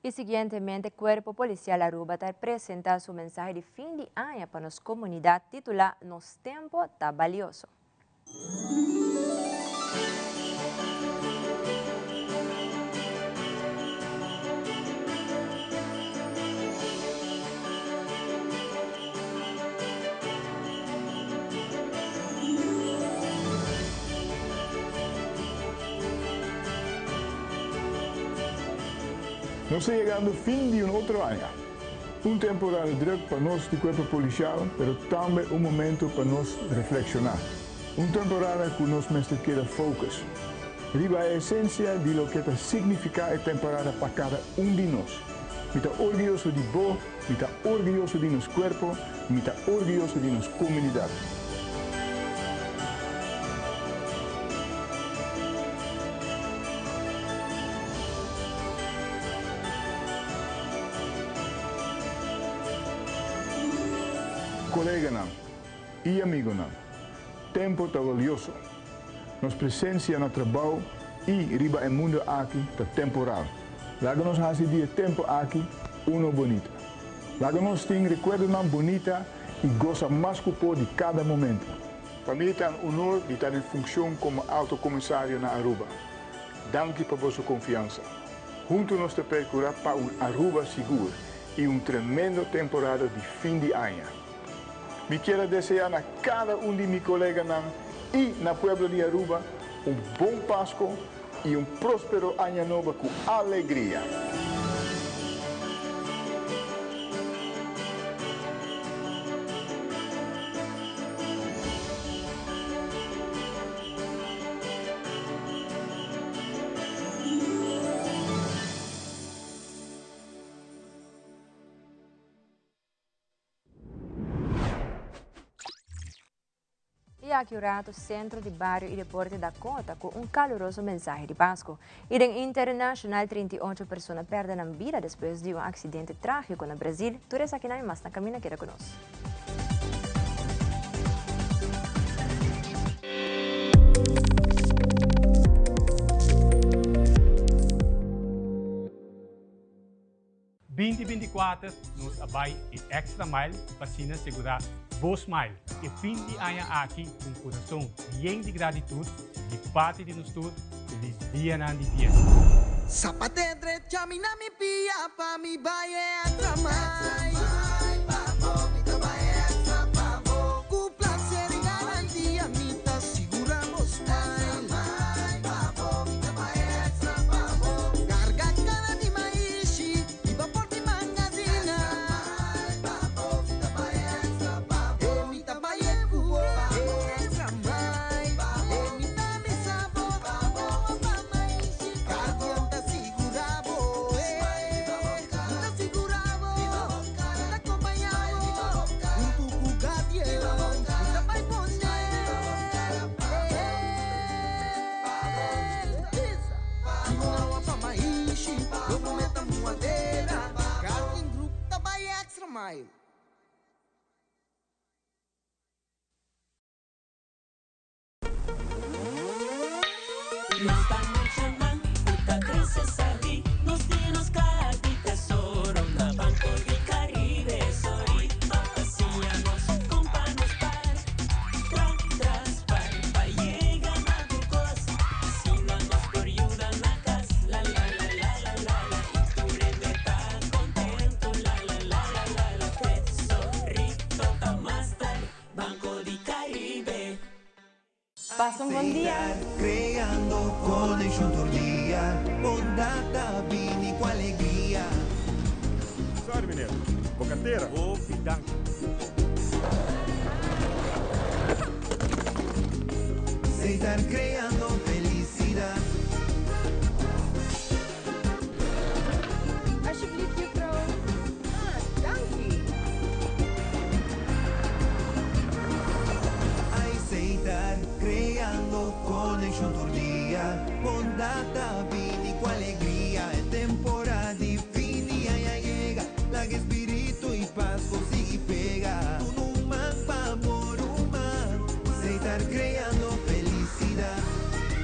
Y siguientemente Cuerpo Policial Aruba ta presenta su mensahe di fin di aña pa nos comunidad titula Nos Tempo ta Balioso. Nos ta yegando fin di un otro aña. Un temporada druk pa nos di Cuerpo Policial, pero tambe un momento pa nos reflexiona. Un temporada cu nos mester keda focus riba e esencia di loke ta significa e temporada pa cada un di nos. Mi ta orguyoso di bo, mi ta orguyoso di nos cuerpo, mi ta orguyoso di nos comunidad. Coleganan y amigonan, tempo ta valioso. Nos presencia na trabao y riba e mundo aki ta temporal. Laga nos haci di e tempo aki uno bonita. Laga nos tin recuerdonan bonita y goza mas cu por di cada momento. Pa mi ta un honor di ta den funcion como Alto Comisario na Aruba. Danki pa boso confiansa. Hunto nos ta percura pa un Aruba sigur y un tremendo temporada di fin di aña. Mi kier a desea na cada un di mi coleganan y na pueblo di Aruba un bon Pasco y un prospero Aña Nobo cu alegria. Y aki un rato Centro di Bario y Deporte Dakota cu un caluroso mensahe di Pasco. Y den internacional 38 persona perde nan bida despues di un accidente tragico na Brasil. Tur esakinan y mas na camina keda cu nos. 2024 nos a bai e extra mile pa asina segurá bo smile e fin di aña aki ku un kurason yen di gratitut di parti di nos tur, felis dianan di fiesta. Zapate drecha mi na mi pia pa mi bai e extra mile. Pa bo mi ta bai e extra pa bo. Ku placer y garantia mi ta sigura bo smile. Extra mile pa bo mi ta bai e extra pa bo. Carga cada di maishi y bo por di mangazina. Extra mile pa bo mi ta bai e extra pa bo. E mi ta bai e cu bo. Extra mile pa bo. E mi ta misa bo. Pa bo pa maishi pa bo. Guardian ta sigura bo. Mi ta sigura bo. Mi ta acompaña bo. Hunto cu Guardian mi ta bai pone. Nos ta muchanan ku ta krese sabí, nos tin nos kaha di tesoro na Banco di Caribe. Sorry pa siña nos kon pa nos par, tra tras par pa yega na tur kos. Asina nos por yuda na kas, la la la la la la la i tur hende ta kontento, la la la la la la. Tesorito ta mas tar, Banco di Caribe. Pasa un bon dia. Creando conexión tur dia, bondad ta bini cu alegria. Sorry meneer, bo cartera. Hopi danki. Seitar creando felicidad. Alsjeblieft juffrouw. Ah, danki. Aceitar, creando conexión tur dia. Bondad ta bini cu alegria. E temporada di fin di aña yega. Laga espíritu y Pasco sigui pega. Duna un man pa bo ruman. Aceitar, creando felicidad.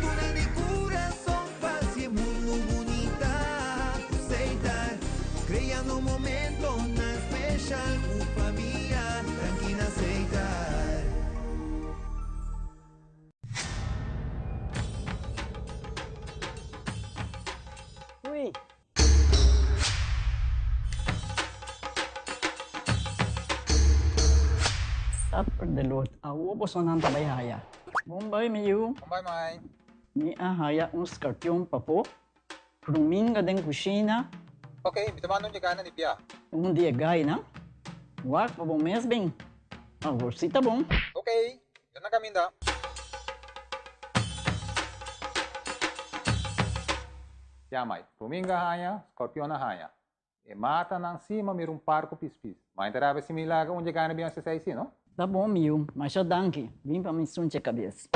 Duna di curazon pa haci e mundo bunita. Aceitar, creando momentonan special cu famia. Danki na Aceitar. Ui. Supper de Lord. Awo bosonan ta bai haya. Bon bai mi yu. Bon bai mai. Mi a haya un skarpion papo. Pruminga den kushina. Ok, mi ta manda un di gainan di bia. Un di e gainan? Wak pa bo mes bin. Awor si ta bon. Ok, yo na kaminda. Ya mai, pruminga haña, skorpion a haña. E matanan sí, m'a mira un par ku pispis. Ma e ta rabia si mi laga un dje gana bin hasi esei sí, no? Ta bon mi yu, masha danki. Bin pa mi sunche kabes.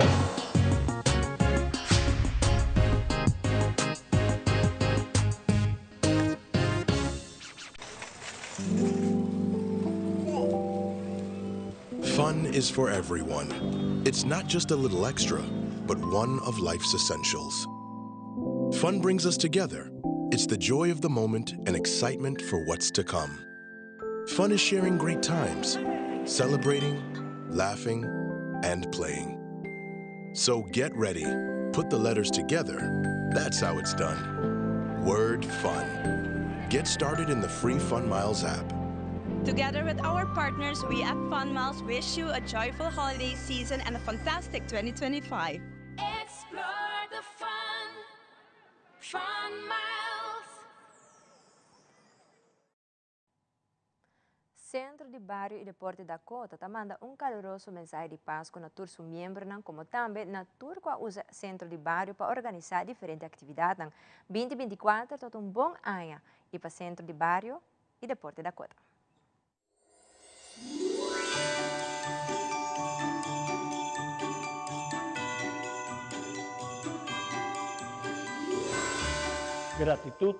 Fun is for everyone. It's not just a little extra, but one of life's essentials. Fun brings us together. It's the joy of the moment and excitement for what's to come. Fun is sharing great times, celebrating, laughing, and playing. So get ready. Put the letters together. That's how it's done. Word fun. Get started in the free Fun Miles app. Together with our partners, we at Fun Miles wish you a joyful holiday season and a fantastic 2025. Explore the fun, Fun Miles. Centro di Bario y Deporte Dakota ta manda un caluroso mensahe di Pasco na tur su miembronan como tambe na tur cu a usa Centro di Bario pa organisa diferente actividadnan. 2024 ta un bon aña y pa Centro di Bario y Deporte Dakota. Gratitud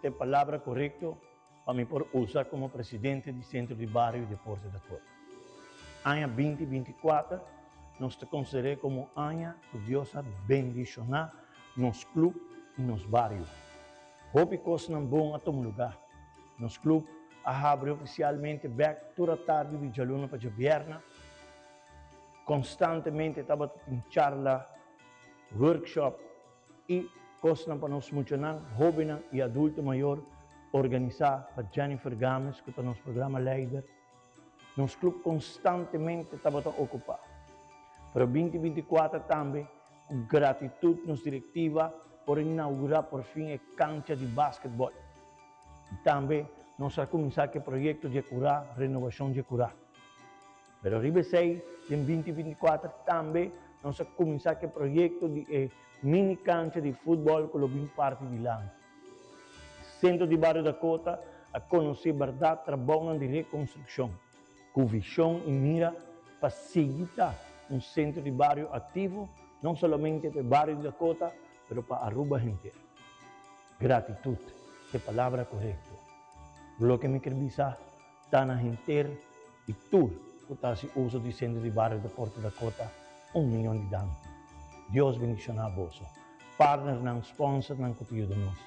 ta e palabra corecto pa mi por usa como presidente di Centro di Bario y Deporte Dakota. Aña 2024 nos ta consider'é como aña cu Dios a bendiciona nos club y nos bario. Hopi cosnan bon a tuma lugar. Nos club a habri oficialmente bek tur atardi di djaluna pa djabierna. Constantemente tabata tin charla, workshop y cosnan pa nos muchanan, hobennan y adulto mayor organisa pa Jennifer Games cu ta nos programa leider. Nos club constantemente tabata ocupa. Pero 2024 tambe cu gratitud nos directiva por inaugura por fin e cancha di basketball. Y tambe nos a cuminsa cu e proyecto dje cura, renovacion dje cura. Pero riba esey, den 2024 tambe nos a cuminsa cu e proyecto di e mini cancha di futbol cu lo bin parti dilanti. Centro di Bario Dakota a conoce berdad trabounan di reconstruccion, cu vision y mira pa sigui ta un centro di bario activo, no solamente pa e bario di Dakota, pero pa Aruba henter. Gratitud ta e palabra corecto. Loke mi ker bisa ta na henter y tur cu ta haci uso di Centro di Bario Deporte Dakota un miyon di danki. Dios bendiciona boso, partnernan, sponsornan cu ta yuda nos.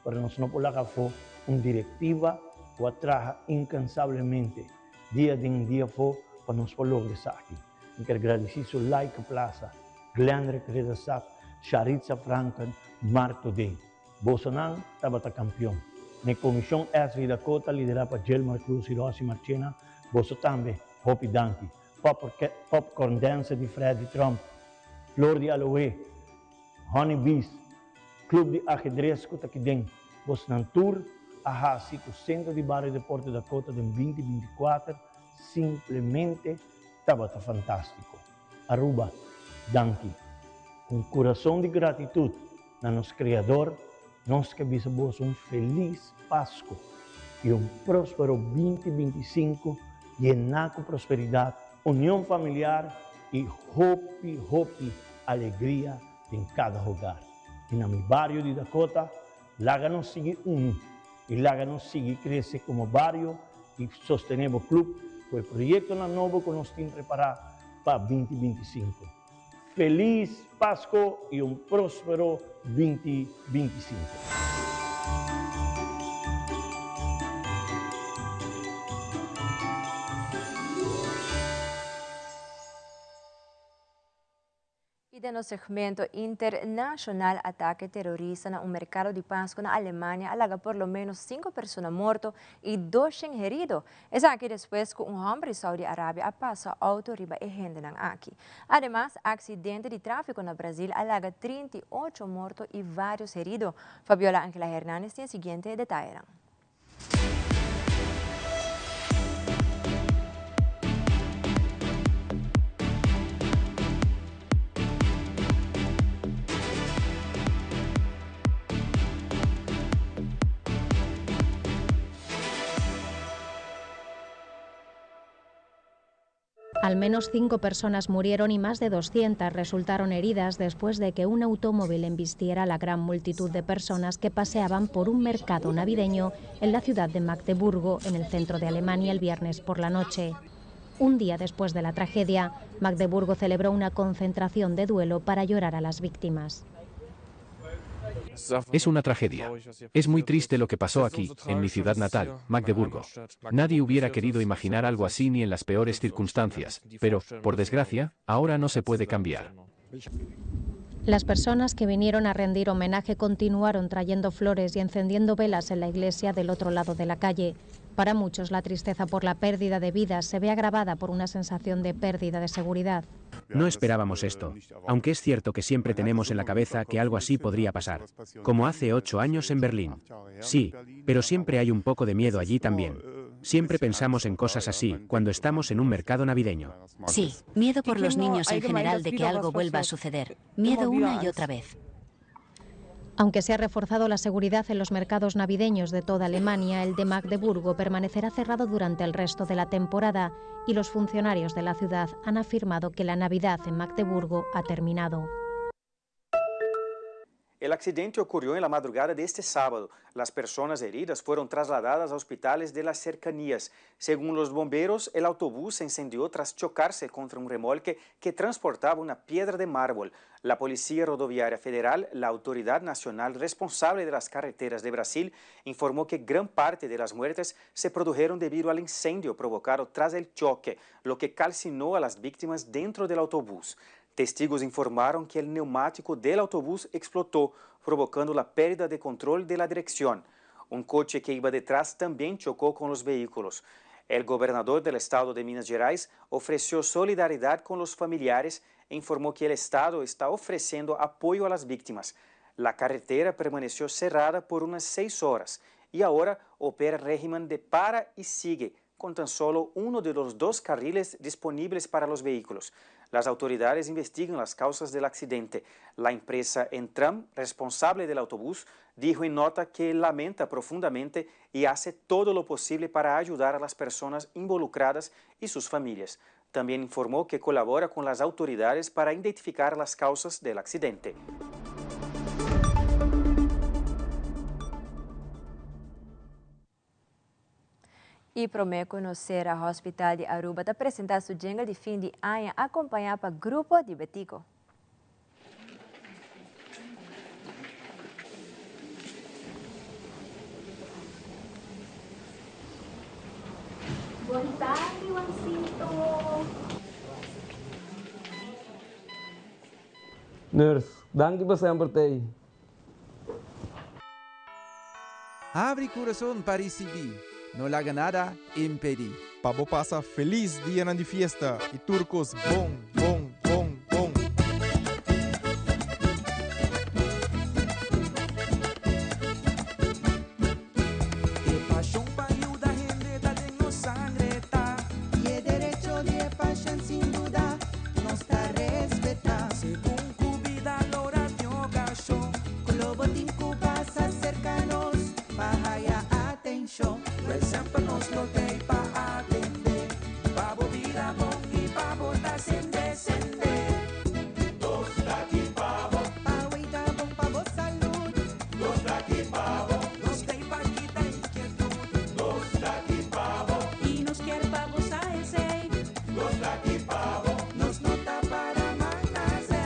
Pero nos no por laga afo un directiva cu a traha incansablemente dia den dia afo pa nos por logra esaki. Mi ker gradici Sulaika Plaza, Glenrick Ridderstap, Sharitza Franken, Mark Todé. Bosonan tabata campeon. Na e comision SV Dakota lidera pa Gilmar Cruz y Rosy Marchena, boso tambe, hopi danki. Popcorn Dancer di Freddy Tromp, Flor di Aloe, Honey Bees, Club di Ajedrez cu ta kiden. Bosnan tur a haci cu Centro di Bario Deporte Dakota den 2024 simplemente tabata fantastico. Aruba, danki. Cu un curason di gratitud na nos Creador, nos ke bisa boso un feliz Pasco y un prospero 2025 yena cu prosperidad, union familiar y hopi hopi alegria den cada hogar. Y na mi bario di Dakota, laga nos sigui uni y laga nos sigui crece como bario y sostene bo club cu e proyectonan nobo cu nos tin prepara pa 2025. Feliz Pasco y un prospero 2025. Y den nos segmento internacional, atake terorista na un mercado di Pasco na Alemania a laga por lo menos 5 persona morto y 200 herido. Esaki despues cu un homber di Saudi Arabia a pasa auto riba e hendenan aki. Ademas, accidente di trafico na Brasil a laga 38 morto y varios herido. Fabiola Angela Hernandez tin e siguiente detayenan. Al menos cinco personas murieron y más de 200 resultaron heridas después de que un automóvil embistiera a la gran multitud de personas que paseaban por un mercado navideño en la ciudad de Magdeburgo, en el centro de Alemania, el viernes por la noche. Un día después de la tragedia, Magdeburgo celebró una concentración de duelo para llorar a las víctimas. Es una tragedia. Es muy triste lo que pasó aquí, en mi ciudad natal, Magdeburgo. Nadie hubiera querido imaginar algo así ni en las peores circunstancias, pero, por desgracia, ahora no se puede cambiar. Las personas que vinieron a rendir homenaje continuaron trayendo flores y encendiendo velas en la iglesia del otro lado de la calle. Para muchos, la tristeza por la pérdida de vidas se ve agravada por una sensación de pérdida de seguridad. No esperábamos esto, aunque es cierto que siempre tenemos en la cabeza que algo así podría pasar, como hace 8 años en Berlín. Sí, pero siempre hay un poco de miedo allí también. Siempre pensamos en cosas así cuando estamos en un mercado navideño. Sí, miedo por los niños en general de que algo vuelva a suceder. Miedo una y otra vez. Aunque se ha reforzado la seguridad en los mercados navideños de toda Alemania, el de Magdeburgo permanecerá cerrado durante el resto de la temporada y los funcionarios de la ciudad han afirmado que la Navidad en Magdeburgo ha terminado. El accidente ocurrió en la madrugada de este sábado. Las personas heridas fueron trasladadas a hospitales de las cercanías. Según los bomberos, el autobús se incendió tras chocarse contra un remolque que transportaba una piedra de mármol. La Policía Rodoviaria Federal, la autoridad nacional responsable de las carreteras de Brasil, informó que gran parte de las muertes se produjeron debido al incendio provocado tras el choque, lo que calcinó a las víctimas dentro del autobús. Testigos informaron que el neumático del autobús explotó, provocando la pérdida de control de la dirección. Un coche que iba detrás también chocó con los vehículos. El gobernador del estado de Minas Gerais ofreció solidaridad con los familiares e informó que el estado está ofreciendo apoyo a las víctimas. La carretera permaneció cerrada por unas 6 horas y ahora opera régimen de para y sigue, con tan solo uno de los 2 carriles disponibles para los vehículos. Las autoridades investigan las causas del accidente. La empresa Entram, responsable del autobús, dijo en nota que lamenta profundamente y hace todo lo posible para ayudar a las personas involucradas y sus familias. También informó que colabora con las autoridades para identificar las causas del accidente. Y prome cu nos cera, Hospital di Aruba ta presenta su jingle di fin di aña acompaña pa Grupo di Betico. Bon tardi, Juancito. Nurse, danki pa semper t'ey. Habri curason pa ricibi, no laga nada impedi. Pa bo pasa feliz dianan di fiesta y tur cos bon, bon, bon, bon. E pasion pa yuda hende ta den nos sangre ta. Y e derecho di e pashent sin duda nos ta respeta. Segun cu bida lora tin ocasion. Cu lo bo tin cu pasa cerca nos pa haya atencion. Wel semper nos lo tey pa atende. Pa bo bira bon y pa bo ta sende, sende. Nos ta aki pa bo. Pa weita bon pa bo salud. Nos ta aki pa bo. Nos tey pa kita inquietud. Nos ta aki pa bo. Y nos kier pa bo sa esey. Nos ta aki pa bo. Nos no ta para manase.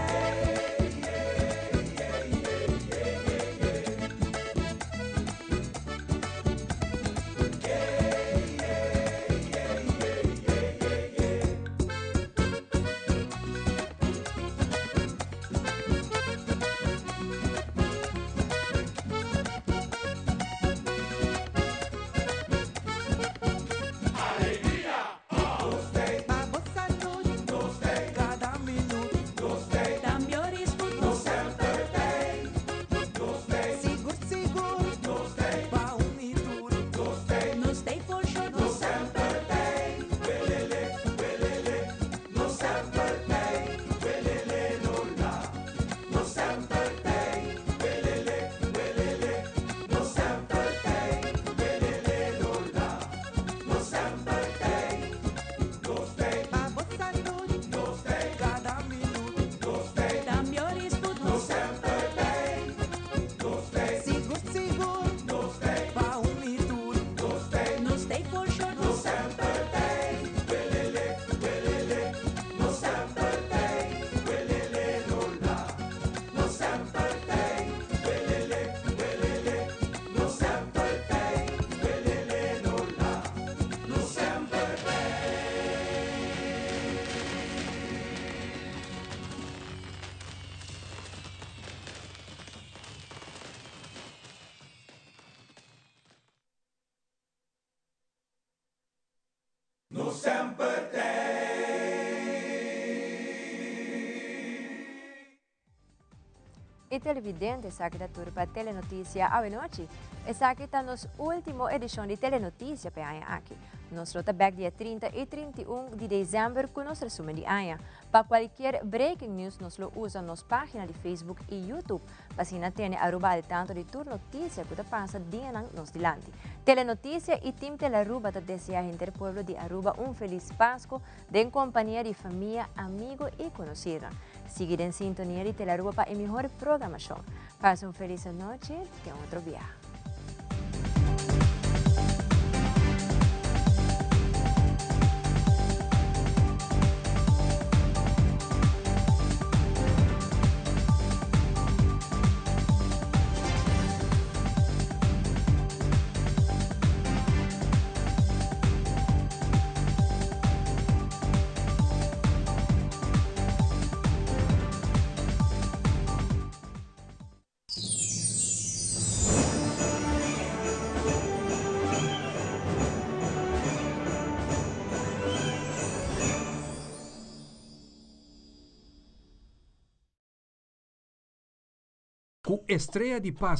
televidente, esaki ta tur pa Telenoticia awe nochi. Esaki ta nos ultimo edicion di Telenoticia pa e aña aki. Nos lo ta bek dia 30 y 31 di december cu nos resumen di aña. Pa cualkier breaking news nos lo usa nos pagina di Facebook y YouTube pa asina tene Aruba al tanto di tur noticia cu ta pasa dianan nos dilanti. Telenoticia y Team Telearuba ta desea henter pueblo di Aruba un feliz Pasco den compania di famia, amigo y conocirnan. Sigui den sintonia di Telearuba pa e mihor programacion. Pasa un feliz anochi, te otro biaha. Ku Estrea di Pas.